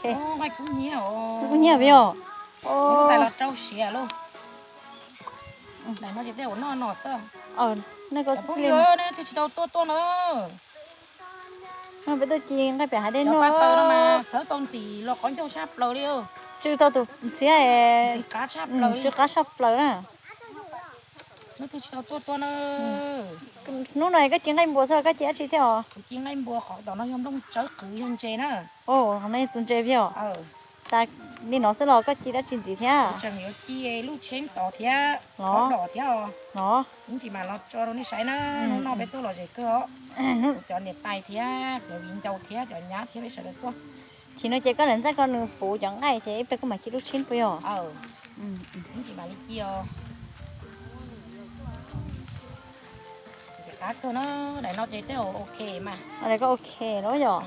Nqaij kub hnyiab os. Kub hnyiab vim os. Tais los rau siav lauj. Daim no ces tej zaum noj no xwb. Nej ko xwb li. Neb twb tsis tau tuaj tuaj na. Peb tuaj ci nqaij pem hav dej no. Paj taws no mas txhawv tau ntxim los qhov ncauj tshaj plaws li. Tsw tau tus ntxhiab, ntxim qab tshaj plaws, tsw qab tshaj plaws na. Neb twb tsis tau tuaj tuaj na. Hnub no koj ci nqaij npua xwb los koj ci dab tsi thiab os? Kuv ci nqaij npua, qhov tom no yog nplooj tsawb qwv yog ntses na. Os, nej tus ntses vim os. Tas li no xwb los koj ci dab tsi ntxiv thiab? Tseem yuav ci lub tsheb tod thiab, los dom thiab os. Ib ntsis mam los tso rau nej saib na. Hnub no peb tuaj lom zem kawg os. Cov niam tais thiab cov viv ncaus thiab cov nyab thiab peb sawv daws tuaj. Chim no ces koj niam ntxawm koj nws puv cov nqaij ces ib pliag koj mam ci lub tsheb puas yog? Ib ntsis mam li ci os. Ntxim qab kawg na, daim no ces tej zaum ok mas. Daim ko ok los yom?